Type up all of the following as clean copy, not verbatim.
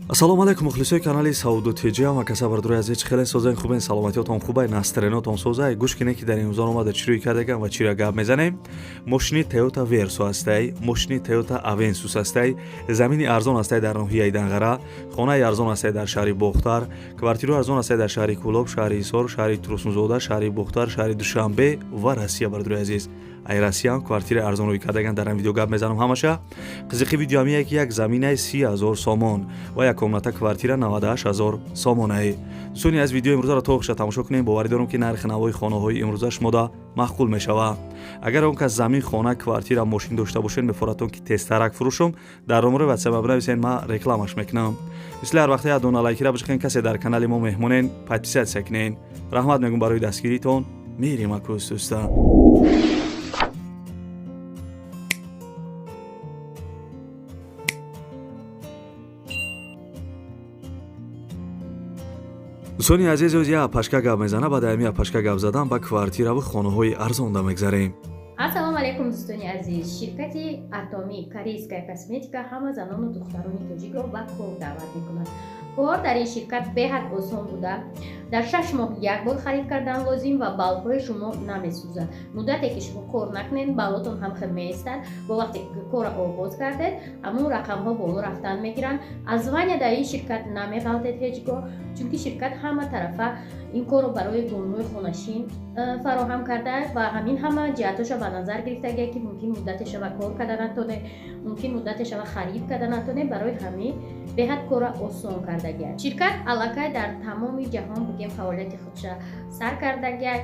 Ассалому алайкум, мухлисои канали Сауду ТЖ. Ҳама каса, бардорои азиз, чӣ хеле созаен, хубен, саломатиётон хубай, настроениятон созай. Гӯш кине, ки дар ин рӯзон омада чӣ рӯй кардагам ва чиро гап мезанем. Мошини Toyota Verso ҳастай, мошини Toyota Avensis ҳастай, замини арзон ҳастай дар ноҳияи Данғара, хонаи арзон ҳастай дар шаҳри Бохтар, квартираи арзон ҳастай дар шаҳри Кӯлоб, шаҳри Ҳисор, шаҳри Турсунзода, шаҳри Бохтар, шаҳри Душанбе ва Россия. Бардорои азиз, ай Россияам квартираи арзон рӯй кардаган, дар ин видео гап мезанам ҳамаша. Қизиқи видео ҳамие, ки як заминаи 30 000 сомон ва як комната квартира 98 000 сомонае. Дӯстони, аз видеои имрӯзаро то охиша тамошо кунем. Боварӣ дорам, ки нархи навои хонаҳои имрӯза шумода маъқул мешавад. Агар он кас замин, хона, квартира, мошин дошта бошед, мефоратон, ки тезтарак фурӯшум, дар номерои ватсап бинависен, ман рекламаш мекунам. Мисли ҳар вақта, як дона лайкира бишқен. Касе дар канали мо меҳмонен, подписаться кунен. Раҳмат мегӯм барои дастгиритон. Мерем акӯстӯста. Дӯстони азиз, оз як апашка гап мезана. Баъд ами апашка гап задан ба квартираву хонаҳои арзонда мегзарем. Ассалому алайкум, дӯстони азиз! Ширкати Атомӣ, корейская косметика, ҳама занону духтарони тоҷикро ба кор даъват мекунад. Кор дар ин ширкат беҳад осон буда, дар 6 моҳ як бор харид кардан лозим ва баллҳои шумо намесӯзад. Муддате ки шумо кор накунед, баллотон ҳам хел меистад. Бо вақте ки корро оғоз кардед, ҳамун рақамҳо боло рафтан мегиранд. Аз звания дар ин ширкат намеғалтед ҳеҷ гоҳ, чунки ширкат ҳама тарафа ин корро барои бонуи хонашин фароҳам карда ва ҳамин ҳама ҷиҳатҳоша ба назар гирифтагия, ки мумкин муддате шава кор карда натоне, мумкин муддате шава харид карда натоне. Барои ҳамин беҳад корро осон кардагия. Ширкат аллакай дар тамоми ҷаҳон, бигем, фаъолияти худша сар кардагия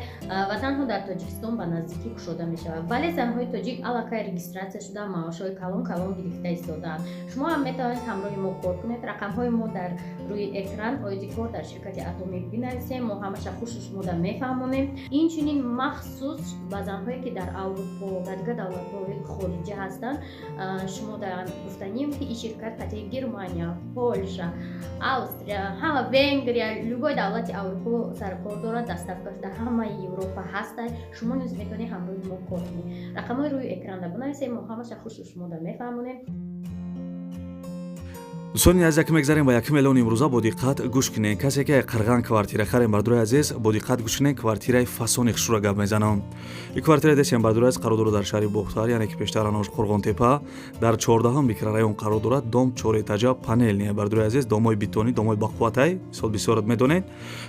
ва танҳо дар Тоҷикистон ба наздикӣ кушода мешавад, вале занҳои тоҷик аллакай регистрация шуда, маошҳои калон калон гирифта истодаанд. Шумо ҳам метавонед ҳамроҳи мо кор кунед. Рақамҳои мо дар рӯи экран. Оиди кор дар ширкати Атомӣ бинависем, мо ҳамаша хушу шумода мефаҳмонем. Инчунин махсус ба занҳое, ки дар Аврупо, дар дигар давлатҳои хориҷа ҳастанд, шумо гуфтанем, ки ин ширкат қатъи Германия, Полша, Австрия, ҳама Венгрия, любой давлати Аврупо саркор дорад. Доставкаш дар ҳамаи Европа ҳаста. Шумо низ метавонед ҳамроҳи мо кор кунед. Рақамҳои рӯи экранда бинависем, мо ҳамаша хушу шумода мефаҳмонем. Дӯстони азиз, як мегзарем ба якум эълони имрӯза. Бо диққат гӯш кунед. Касе ки қирған квартира харем, бардорои азиз, бо диққат гӯш кунед, квартираи фасони хушрура гап мезанам. Ин квартира десем, бардорои азиз, қарор дорад дар шаҳри Бохтар, яъне ки пештар анош Қурғонтепа, дар 14-ҳам микрорайон қарор дорад. Дом чор этажа, панельный, бардорои азиз, домои бетонӣ, домои бақувватай, мисол бисёрат медонед.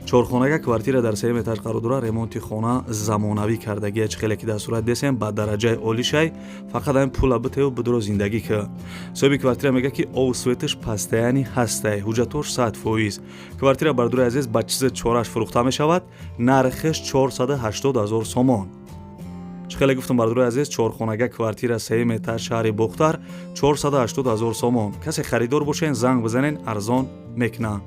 Чорхонага квартира дар сеюм этаж қарор дорад. Ремонти хона замонавӣ кардагия, чӣ хеле ки дар сурат десем, ба дараҷаи олишай. Фақат ҳамин пула битеву бидуро зиндагӣ ки. Соҳиби квартира мегӯяд, ки ов, светаш постоянный ҳастай, ҳуҷҷатош 100%. Квартира, бардорои азиз, ба чизи чораш фурӯхта мешавад, нархиш 480 000 сомон. Чӣ хеле гуфтам, бардорои азиз, чорхонага квартира, сеюм этаж, шаҳри Бохтар, 480 000 сомон. Касе харидор бошен, занг бизанен, арзон мекунад.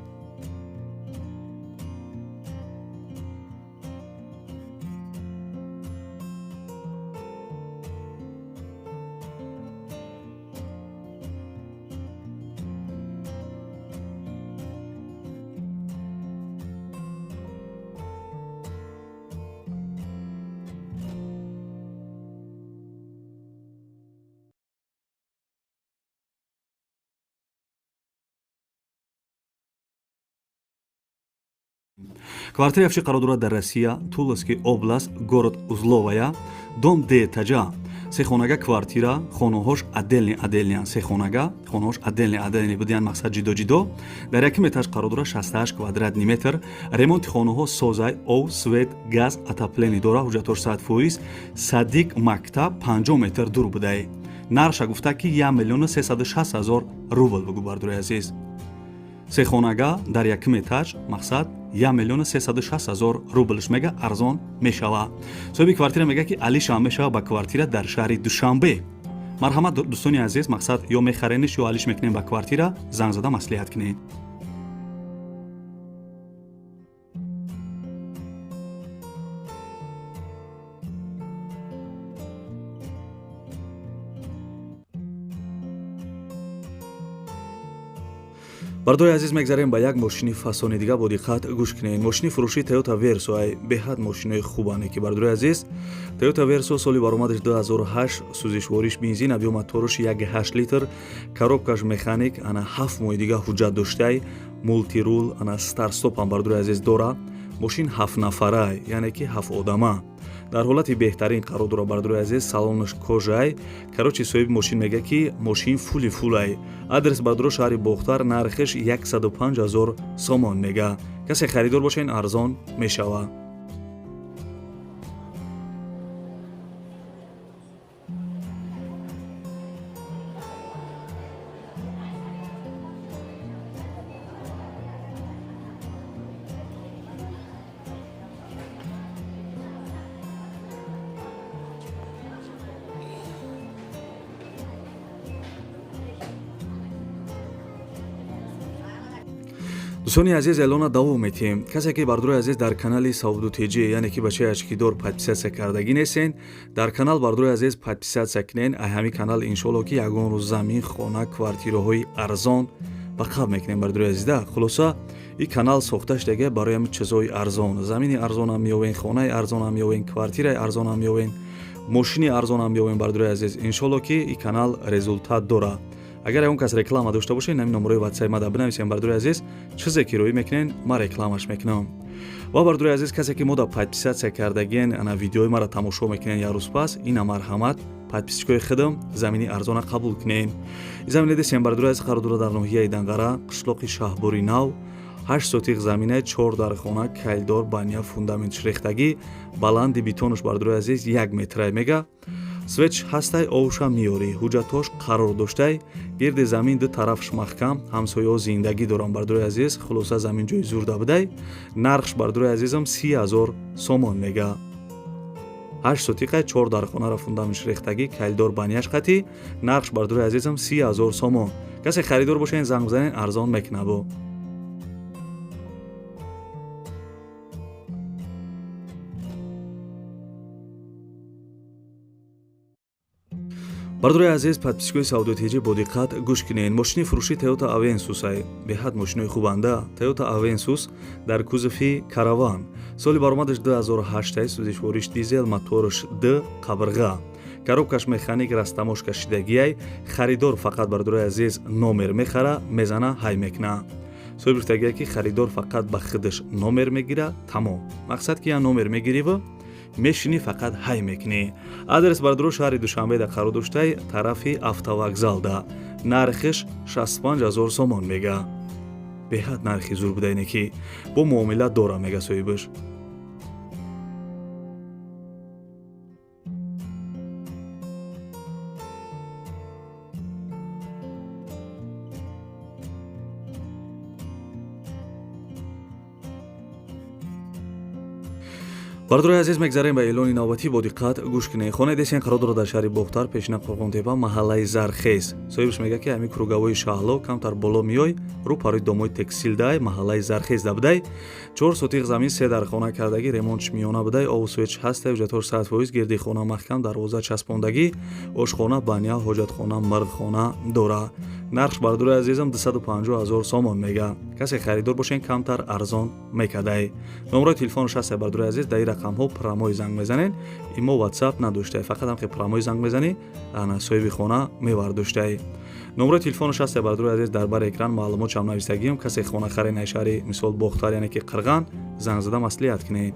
Квартираи афши қарор дорад дар Россия, Тульский область, город Узловая, дом двухэтажа, сехонага квартира. Хонаҳош отдельный отдельныян, сехонага хонаҳош отдельный отдельный будиян, мақсад ҷидо ҷидо. Дар якум этаж қарор дорад, 68 квадратный метр. Ремонти хонаҳо созай, ов, свет, газ, отопление дора, ҳуҷҷатош 100%. Садик, мактаб 50 метр дур будае. Нарша гуфта, ки 1 360 000 рубл. Бугу, бардорои азиз, сехонага дар якум этаж, мақсад 1 360 000 рублш мега, арзон мешава. Соҳиби квартира мега, ки алишам мешава ба квартира дар шаҳри Душанбе. Марҳамат, дӯстони азиз, мақсад ё мехарениш, ё алиш мекунем ба квартира, занг зада маслиҳат кунед. Бардори азиз, мегзарем ба як мошини фасони дига. Бо диққат гӯш кунед. Мошини фурӯшии Toyota Verso ай, беҳад мошинои хубане ки, бардори азиз. Toyota Verso, соли баромадаш 2008, сӯзишвориш бензин, объём моторш 1,8 литр, коробкаш механик, ана 7 моҳи дига ҳуҷҷат доштай, мультирул, ана старт-стоп ҳам, бардори азиз, дора. Мошин ҳафтнафара, яъне ки ҳафт одама, дар ҳолати беҳтарин қарор дорад, бардори азиз. Салонаш кожай. Короче, соҳиби мошин мега, ки мошин фули фулай. Адрес, бардоро, шаҳри Бохтар, нархиш 105 ҳазор сомон мега. Касе харидор бошен, арзон мешавад. Дӯстони азиз, эълона давом метиҳем. Касе ки, бардорои азиз, дар канали Савду Теҷи, яъне ки бачаи очкидор, подписаться кардагӣ нестен, дар канал, бардорои азиз, подписаться кунен. Ай ҳамин канал, иншоалло, ки ягон рӯз замин, хона, квартираҳои арзон ба қаб мекунем, бардорои азизда. Хулоса, ин канал сохта шудага барои ҳамин чизҳои арзон: замини арзонам меёвен, хонаи арзонам меёвен, квартираи арзонам меёвен, мошини арзонам меёвен, бардорои азиз. Иншоалло, ки ин канал результат дорад. Агар ягон кас реклама дошта бошед, ҳамин номерои ватсаи мада бинависем, бардори азиз. Чизе ки роӣ мекунен, ман рекламаш мекунам. Ва, бардори азиз, касе ки мода подписаться кардагиен, ана видеои маро тамошо мекунен як рӯз пас, ина марҳамат, подписчикои худам, замини арзона қабул кунен. Замини десем, бардори азиз, қарор дорад дар ноҳияи Данғара, қишлоқи Шаҳбори Нав. 8 сотих замина, чор дархона, калидор, баня, фундамент рехтагӣ, баланди бетонуш, бардори азиз, 1 метрай мега. Светш ҳастай, овша меёрӣ. Ҳуҷҷатҳош қарор доштай. Гирди замин ду тарафш маҳкам, ҳамсояҳо зиндагӣ дорам, бардори азиз. Хулоса, замин ҷои зурда будай. Нархш, бардори азизам, 30 000 сомон мега. 8 сотиқа, чор дархонара, фундаментш рехтагӣ, калидор, баняш қатӣ. Нархш, бардори азизам, 30 000 сомон. Касе харидор бошен, занг бизанен, арзон мекунабо. Бардори азиз, подписчикои Савдотеҷӣ, бо диққат гӯш кунед. Мошини фурӯши Toyota Avensis ай, беҳад мошинои хубанда. Toyota Avensis дар кузови караван, соли баромадаш 2008, сӯзишвориш дизел, моторш д қабрға, коробкаш механик, растаможка шидагиай. Харидор фақат, бардори азиз, номер мехара, мезана, ҳай мекуна. Соҳиби гуфтагия, ки харидор фақат ба худаш номер мегира, тамом. Мақсад, ки я номер мегириву мешинӣ, фақат ҳай мекунӣ. Адрес, бардоро, шаҳри Душанбеда қарор доштай, тарафи автовокзалда. Нархиш 65 ҳазор сомон мега. Беҳад нархи зур будайне, ки бо муомила дора, мега соҳибаш. Бардорои азиз, мегзарем ба эълони навбатӣ. Бо диққат гӯш кунед. Хонаи десен қарор дорад дар шаҳри Бохтар, пешина Қурғонтепа, маҳаллаи Зархез. Соҳибаш мегӯяд, ки ҳамин круговои Шаҳло камтар боло меёй, рӯ парои домои текстилдай, маҳаллаи Зархезда будай. 4 сотиқ замин, се дар хона кардагӣ, ремонтш миёна будай, обу светш ҳастай, ҳуҷҷатҳош 100%, гирди хона маҳкам, дарвоза часпондагӣ, ошхона, баня, ҳоҷатхона, мирғхона дора. Нархш, бардорои азизам, 250 ҳазор сомон мега. Касе харидор бошен, камтар арзон мекардай. Номерои телефонаш ҳастай, бардорои азиз. Дар ин рақамҳо прямой занг мезанед. Имо, Ватсап надоштай, фақат ҳам ки прямой занг мезанӣ, ана соҳиби хона мевардоштай. Номерои телефонаш ҳастай, бардорои азиз, дар бари экран маълумотшам навистагиам. Касе хонахаре най шаҳри, мисол, Бохтар, яъне ки Қирған, занг зада маслиҳат кунед.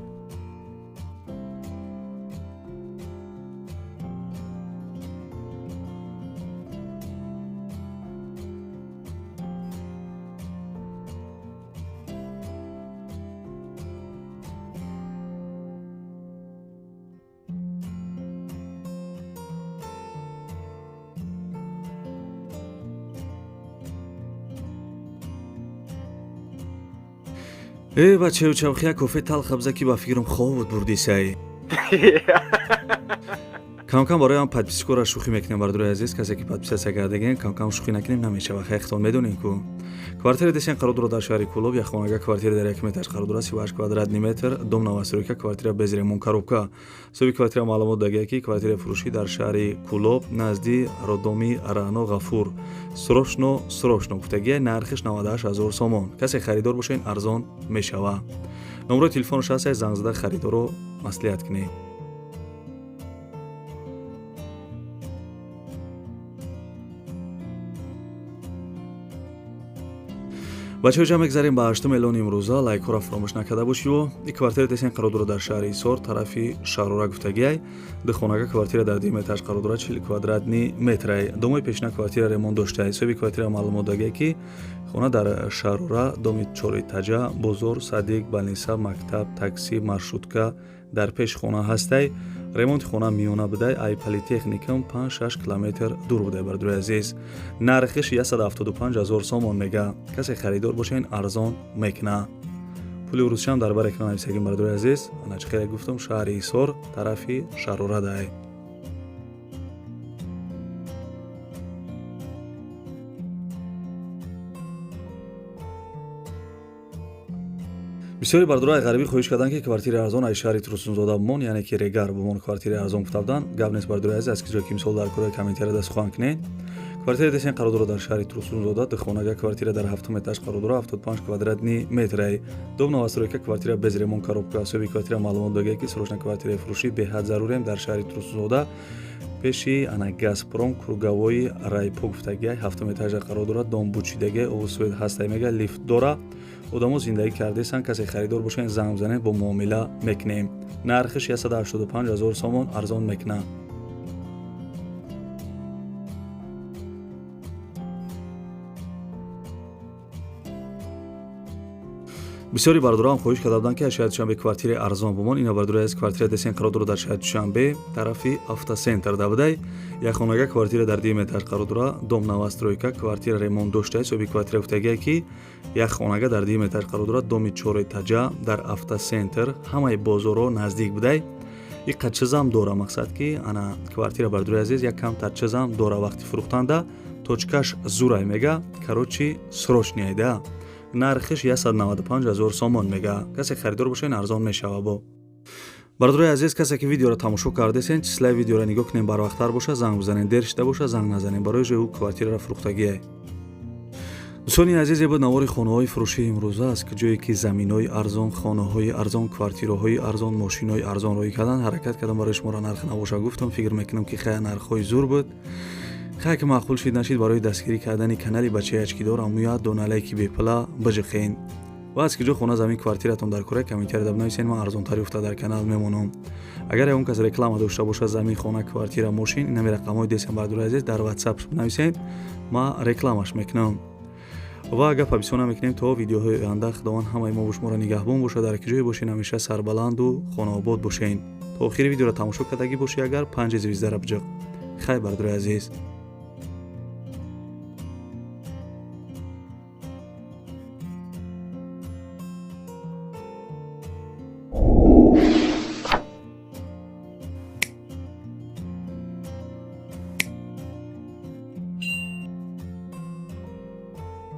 Э, бачаю чавхия, кофе талха биза, ки ба фикрам хобот бурдисай. Камкам барои ҳам подписчикора шӯхӣ мекунем, бардорои азиз. Касе ки подписаться кардаген, камкам шӯхӣ накунем, намешава. Хайхтон медонем ку. Квартира десен қарор дорад дар шаҳри Кӯлоб, як хонага квартира дар як этаж қарор дорад, 38 квадратный метр, дом новостройка, квартира без ремонт коробка. Соҳиби квартира маълумот дагия, ки квартираи фурӯшӣ дар шаҳри Кӯлоб, назди роддоми Раъно Ғафур. Срочно, срочно гуфтагия, нархиш 98 ҳазор сомон. Касе харидор бошед, арзон мешава. Номерои телефонаш ҳаст, занг зада харидорро маслиҳат кунед. Бачаҳо, ҷа мегзарем ба ҳаштум эълони имрӯза. Лайкҳоро фаромӯш накарда бошиво. И квартира тесен қарор дорад дар шаҳри Ҳисор, тарафи Шарора гуфтагиай. Духонага квартира дар дуюм этаж қарор дорад, 40 квадратный метрай. Домои пешина квартира ремонт дошта. Ҳисоби квартира маълумот дагия, ки хона дар Шарора, доми чорэтажа, бозор, садик, больница, мактаб, такси, маршрутка дар пеши хона ҳастай. Ремонти хона миёна будай, ай политехникум 5-6 километр дур будай. Бардури азиз, нархиш 175 ҳазор сомон мега. Касе харидор бошен, арзон мекуна. Пули урусшам дар бар экран нависагим. Бардури азиз, ана чӣ хеле гуфтам, шаҳри Ҳисор, тарафи Шароraдай. Бисёри бардорои ғарибӣ хоҳиш карданд, ки квартираи арзон аз шаҳри Турсунзода бимон, яъне ки Регар бимон, квартираи арзон гуфта буданд. Гап нест, бардорои азиз, аз ки ҷое ки мисол дар кораи комментария даст сухан кунед. Квартираи десен қарор дорад дар шаҳри Турсунзода, духонага квартира дар ҳафтум этаж қарор дорад, 75 квадратный метрай, дом новостройка, квартира без ремонт коробка. Соҳиби квартира маълумот догия, ки срочно квартираи фурӯшӣ беҳад зарурем дар шаҳри Турсунзода, пеши ана Газпром, круговой райпо гуфтагиай, ҳафтум этажа қарор дорад, дом бучидагиай, обу свет ҳастай мега, лифт дора, одамо зиндагӣ кардесанд. Касе харидор бошед, занг бизанед, бо муомила мекунем. Нархиш 185 ҳазор сомон, арзон мекунад. Бисёри бардорам хоҳиш карда буданд, ки аз шаҳри Душанбе квартираи арзон бимон. Ина, бардори аз квартира десен қарор дорад дар шаҳри Душанбе, тарафи Автоцентр дабудай. Як хонага квартира дар дуюм этаж қарор дорад, дом новостройка, квартира ремонт дошта. Ҳисоби квартира гуфтагие, ки як хонага дар дуюм этаж қарор дорад, доми чорэтажа, дар Автоцентр, ҳамаи бозорҳо наздик будай. Иқа чизам дора, мақсад ки ана квартира, бардори азиз, як камтар чизам дора, вақти фурӯхтанда точкаш зурай мега. Короче, срочный айда. Нархиш 195 ҳазор сомон мега. Касе харидор бошед, арзон мешава. Бо бародарои азиз, касе ки видеоро тамошо кардесен, числаи видеоро нигоҳ кунем, барвақттар боша, занг бизанед, дер шида боша, занг назанед, барои ӯ квартираро фурӯхтагиай. Дӯстони азизе, буд навори хонаҳои фурӯшии имрӯза, аз ҷое ки заминҳои арзон, хонаҳои арзон, квартираҳои арзон, мошинҳои арзон роҳӣ кардан. Ҳаракат кардам, барои шуморо нарх набоша гуфтам. Фикр мекунам, ки хая нархҳои зур буд. Хая ки маъқул шид, нашид, барои дастгирӣ кардани канали бачаи ачкидор амуя дона лайки бепила биҷиқен. Ва аз киҷо хона, замин, квартиратон дар кора, комментарияда бинависен, ман арзонтар ёфта дар канал мемонам. Агар ягон кас реклама дошта бошад, замин, хона, квартира, мошин, инами рақамҳои десем, бардори азиз, дар ватсап бинависед, ман рекламаш мекунам. Ва гапа бисёр намекунем. То видеоҳои оянда Худованд ҳамаи мо шуморо нигаҳбон бошад. Дар ки ҷое бошед, ҳамеша сарбаланду хонаобод бошед. То охири видеоро тамошо кардагӣ бошӣ, агар панҷ звездара биҷиқ. Хайр, бардори азиз.